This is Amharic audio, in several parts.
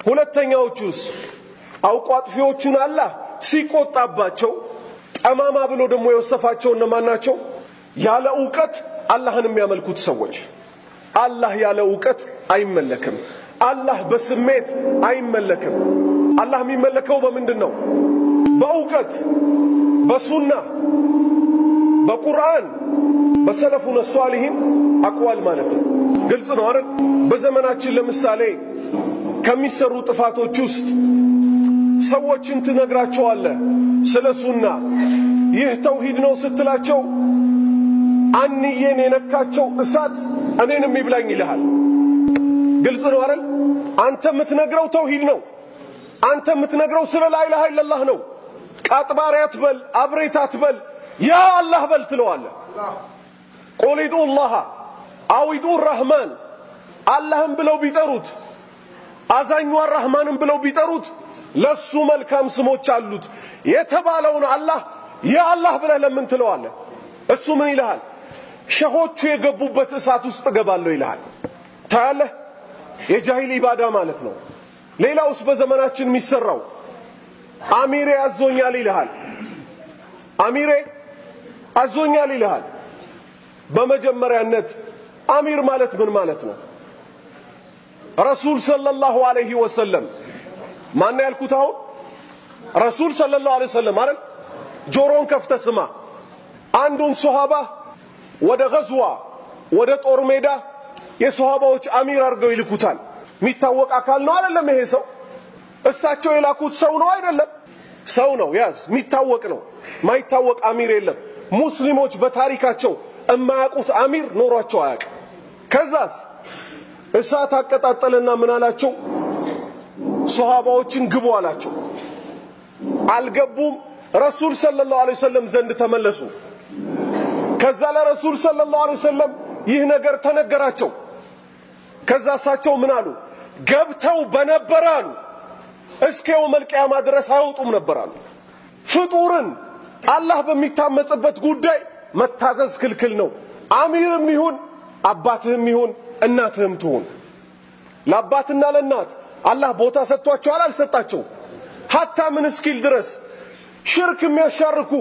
ሁለተኛዎቹስ አውቆ አጥፊዎቹን አላህ ሲቆጣባቸው ጠማማ ብሎ ደግሞ የወሰፋቸው እነማን ናቸው? ያለ ዕውቀት አላህን የሚያመልኩት ሰዎች። አላህ ያለ ዕውቀት አይመለክም። አላህ በስሜት አይመለክም። አላህ የሚመለከው በምንድን ነው? በዕውቀት፣ በሱና፣ በቁርአን፣ በሰለፉነ ሷሊሂን አቅዋል ማለት ነው። ግልጽ ነው አይደል? በዘመናችን ለምሳሌ ከሚሰሩ ጥፋቶች ውስጥ ሰዎችን ትነግራቸዋለህ ስለ ሱና፣ ይህ ተውሂድ ነው ስትላቸው አንዬን የነካቸው እሳት እኔንም ይብላኝ ይልሃል። ግልጽ ነው አይደል? አንተ የምትነግረው ተውሂድ ነው። አንተ የምትነግረው ስለ ላኢላሃ ኢለላህ ነው። ቃጥባሪ አትበል፣ አብሬት አትበል፣ ያ አላህ በል ትለዋለህ። ቁል ኢድኡላህ አው ኢድኡ ረህማን፣ አላህም ብለው ቢጠሩት አዛኙ አራህማንም ብለው ቢጠሩት ለሱ መልካም ስሞች አሉት የተባለውን አላህ ያ አላህ ብለህ ለምን ትለዋለህ? እሱ ምን ይልሃል? ሸሆቹ የገቡበት እሳት ውስጥ እገባለሁ ይልሃል። ታያለህ? የጃሂል ኢባዳ ማለት ነው። ሌላውስ በዘመናችን የሚሰራው አሚሬ አዞኛል ይልሃል። አሚሬ አዞኛል ይልሃል። በመጀመሪያነት አሚር ማለት ምን ማለት ነው? ረሱል ሰለላሁ ዐለይሂ ወሰለም ማን ያልኩት አሁን? ረሱል ሰለላሁ ዐለይሂ ወሰለም አይደል? ጆሮን ከፍተህ ስማ። አንዱን ሶሃባ ወደ ገዝዋ ወደ ጦር ሜዳ የሶሃባዎች አሚር አድርገው ይልኩታል። የሚታወቅ አካል ነው አይደለም? ይሄ ሰው እሳቸው የላኩት ሰው ነው አይደለም? ሰው ነው፣ ያዝ፣ የሚታወቅ ነው። ማይታወቅ አሚር የለም። ሙስሊሞች በታሪካቸው እማያውቁት አሚር ኖሯቸው አያውቅም። ከዛስ እሳት አቀጣጠለና ምን አላቸው? ሶሃባዎችን ግቡ አላቸው። አልገቡም። ረሱል ሰለላሁ ዐለይሂ ወሰለም ዘንድ ተመለሱ። ከዛ ለረሱል ሰለላሁ ዐለይሂ ወሰለም ይህ ነገር ተነገራቸው። ከዛ እሳቸው ምን አሉ? ገብተው በነበረ አሉ እስከ የውመል ቂያማ ድረስ አይወጡም ነበር አሉ። ፍጡርን አላህ በሚታመጽበት ጉዳይ መታዘዝ ክልክል ነው። አሚርም ይሁን አባትህም ይሁን እናትህም ትሁን። ለአባትና ለእናት አላህ ቦታ ሰጥቷቸዋል አልሰጣቸው? ሐታ ምን እስኪል ድረስ ሽርክ የሚያሻርኩ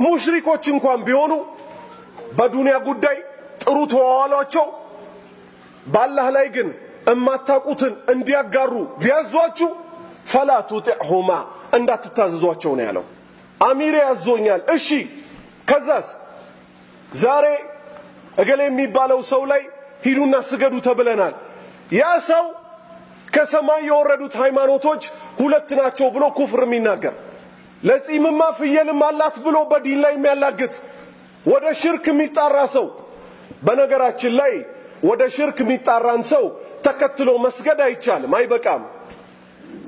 ሙሽሪኮች እንኳን ቢሆኑ በዱንያ ጉዳይ ጥሩ ተዋዋሏቸው። በአላህ ላይ ግን እማታውቁትን እንዲያጋሩ ቢያዟችሁ ፈላ ቱጢዕሁማ እንዳትታዘዟቸው ነው ያለው። አሚሬ ያዞኛል፣ እሺ። ከዛስ ዛሬ እገሌ የሚባለው ሰው ላይ ሂዱና ስገዱ ተብለናል። ያ ሰው ከሰማይ የወረዱት ሃይማኖቶች ሁለት ናቸው ብሎ ኩፍር የሚናገር፣ ለጺምማ ፍየልም አላት ብሎ በዲን ላይ የሚያላግጥ፣ ወደ ሽርክ የሚጣራ ሰው። በነገራችን ላይ ወደ ሽርክ የሚጣራን ሰው ተከትሎ መስገድ አይቻልም፣ አይበቃም።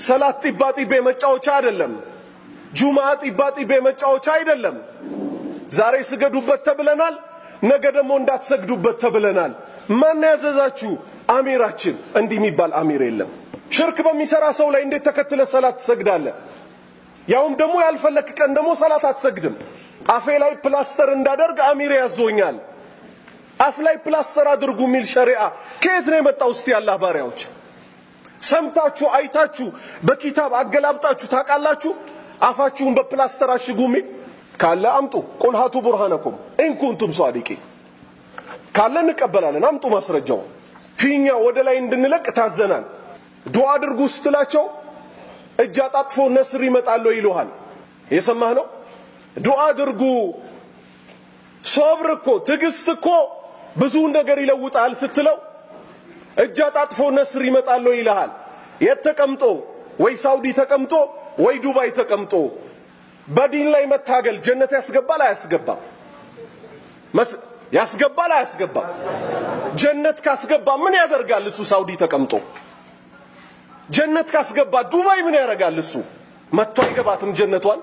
ሰላት ጢባ ጢቤ መጫወቻ አይደለም። ጁምዓ ጢባ ጢቤ መጫወቻ አይደለም። ዛሬ ስገዱበት ተብለናል፣ ነገ ደግሞ እንዳትሰግዱበት ተብለናል። ማን ያዘዛችሁ? አሚራችን። እንዲህ የሚባል አሚር የለም። ሽርክ በሚሰራ ሰው ላይ እንዴት ተከትለ ሰላት ትሰግዳለህ? ያውም ደግሞ ያልፈለክ ቀን ደግሞ ሰላት አትሰግድም። አፌ ላይ ፕላስተር እንዳደርግ አሚሬ ያዞኛል። አፍ ላይ ፕላስተር አድርጉ የሚል ሸሪዓ ከየት ነው የመጣው? እስቲ ያላህ ባሪያዎች ሰምታችሁ አይታችሁ በኪታብ አገላብጣችሁ ታውቃላችሁ? አፋችሁን በፕላስተር አሽጉ የሚል ካለ አምጡ። قل هاتوا برهانكم إن كنتم صادقين ካለ እንቀበላለን። አምጡ ማስረጃው። ፊኛ ወደ ላይ እንድንለቅ ታዘናል። ዱዓ አድርጉ ስትላቸው እጅ አጣጥፎ ነስር ይመጣል ይሉሃል። የሰማህ ነው። ዱዓ አድርጉ። ሶብር እኮ ትዕግስት እኮ ብዙ ነገር ይለውጣል ስትለው እጅ አጣጥፎ ነስር ይመጣል ይልሃል። የት ተቀምጦ? ወይ ሳውዲ ተቀምጦ ወይ ዱባይ ተቀምጦ። በዲን ላይ መታገል ጀነት ያስገባል አያስገባም? ያስገባል አያስገባም? ጀነት ካስገባ ምን ያደርጋል እሱ ሳውዲ ተቀምጦ? ጀነት ካስገባ ዱባይ ምን ያደርጋል እሱ? መጥቶ አይገባትም ጀነቷን።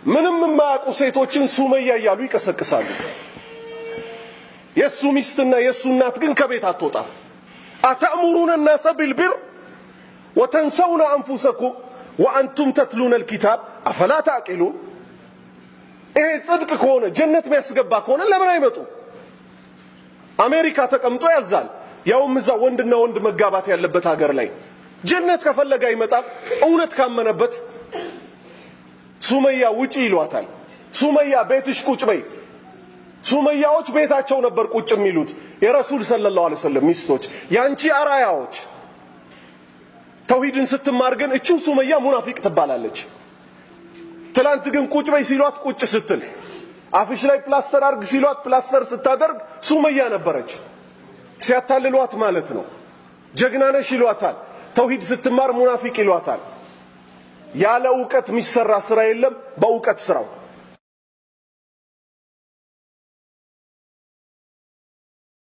ምንም የማያውቁ ሴቶችን ሱመያ እያሉ ይቀሰቅሳሉ። የሱ ሚስትና የሱ እናት ግን ከቤት አትወጣም። أتأمرون الناس بالبر وتنسون أنفسكم وأنتم تتلون الكتاب أفلا تعقلون። ይሄ ጽድቅ ከሆነ ጀነት የሚያስገባ ከሆነ ለምን አይመጡ? አሜሪካ ተቀምጦ ያዛል። ያውም እዛ ወንድና ወንድ መጋባት ያለበት ሀገር ላይ ጀነት ከፈለገ ይመጣል። እውነት ካመነበት ሱመያ ውጪ ይሏታል። ሱመያ ቤትሽ ቁጭ በይ። ሱመያዎች ቤታቸው ነበር ቁጭ የሚሉት፣ የረሱል ሰለላሁ ዐለይሂ ወሰለም ሚስቶች፣ ያንቺ አራያዎች። ተውሂድን ስትማር ግን እቺው ሱመያ ሙናፊቅ ትባላለች። ትላንት ግን ቁጭ በይ ሲሏት ቁጭ ስትል፣ አፍሽ ላይ ፕላስተር አርግ ሲሏት ፕላስተር ስታደርግ ሱመያ ነበረች። ሲያታልሏት ማለት ነው። ጀግና ነሽ ይሏታል። ተውሂድ ስትማር ሙናፊቅ ይሏታል። ያለ እውቀት የሚሰራ ስራ የለም። በእውቀት ስራው።